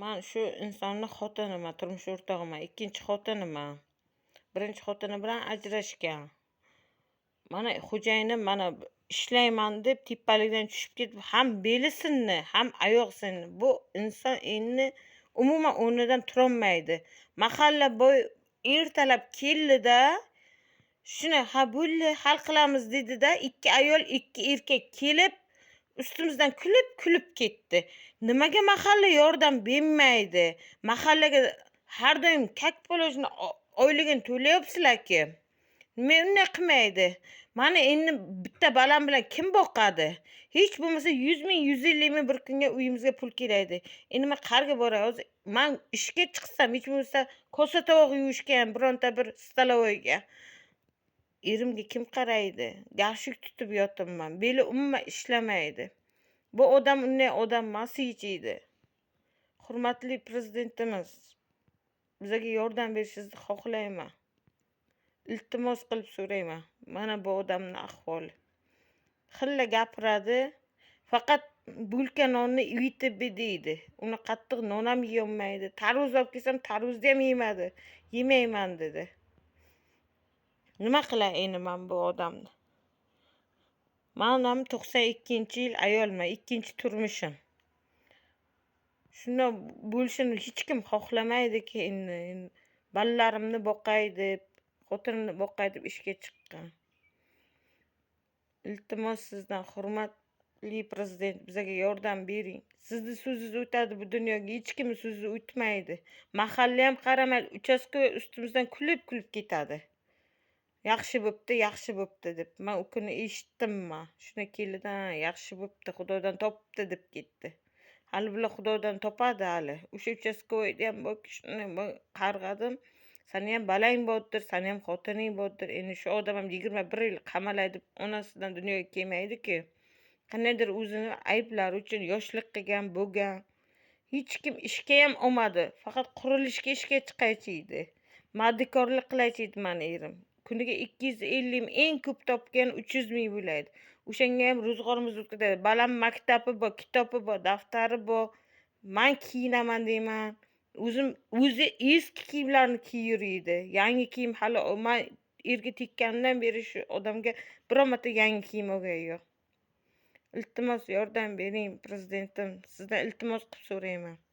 Man shu insonni xotiniman, turmush o'rtog'iman, ikkinchi xotiniman. Birinchi xotini bilan ajrashgan. Mana xo'jayinim mana ishlayman deb tepalikdan tushib ketib, ham beli sindi, ham oyog'i sindi. Bu inson endi umuman o'rnidan turolmaydi. Mahalla boy ertalab keldida, shuni ha bo'ldi, hal qilamiz dedida, ikki ayol, ikki erkak kelib ustimizdan kulib kulib ketdi. Nimaga mahalla yordam bermaydi? Mahallaga har doim как положено oyligini to'layapsizlar-ku. Nima unday qilmaydi? Mani endi bitta balam bilan kim boqadi? Hech bo'lmasa 100 ming, 150 ming bir kunga uyimizga pul kerakdi. Endi men qayerga boray? Hozir man ishga chiqsam, hech bo'lmasa kosa tovoq yuvishga ham bironta bir столовой ga. Erimga kim qaraydi? Garshik tutib yotibman. Beli umuman ishlamaydi. Bu odam unday odam emas hech edi. Hurmatli prezidentimiz, bizga yordam berishingizni xohlayman. Iltimos qilib so'rayman. Mana bu odamning ahvoli. Xilla gapiradi. Faqat bulka nonni ivitib deydi. Uni qattiq non ham yeyolmaydi. Tarvuz olib kelsam, tarvuzni ham yemadi. Yemayman dedi. Nima qilay endi man bu odamni? Man ham 92-yil ayolman, ikkinchi turmushim. Shundoq bo'lishini hech kim xohlamaydiki endi. Bolalarimni boqay deb, xotinimni boqay deb ishga chiqqan. Iltimos sizdan, hurmatli prezident, bizga yordam bering. Sizni so'zingiz o'tadi bu dunyoga, hech kimni so'zi o'tmaydi. Mahalla ham qaramaydi, участковый ustimizdan kulib kulib ketadi. Yaxshi bo'pti, yaxshi bo'pti deb. Man u kuni eshitdim man. Shuni keldi, yaxshi bo'pti, Xudodan topibdi deb ketdi. Hali bular Xudodan topadi hali. O'sha участковый ni ham shuni qarg'adim. Sani ham balang bordir, sani ham xotining bordir. Endi shu odam ham 21 yil qamalay deb onasidan dunyoga kelmaydi-ku. Qandaydir o'zini ayblari uchun yoshlik qilgan, bo'lgan. Hech kim ishga ham olmadi. Faqat qurilishga ishga chiqaychi edi. Mardikorlik qilaychi edi mani erim. Kuniga 250 ming, eng ko'p topgan 300 ming bo'ladi. O'shanga ham ro'zg'orimiz o'tkazadi. Balam maktabi bor, kitobi bor, daftari bor. Man kiyinaman deyman. O'zim o'zi eski kiyimlarni kiyib yuriydi. Yangi kiyim hali man erga tekkanimdan beri shu odamga biror marta yangi kiyim olgani yo'q. Iltimos yordam bering, prezidentim. Sizdan iltimos qilib so'rayman.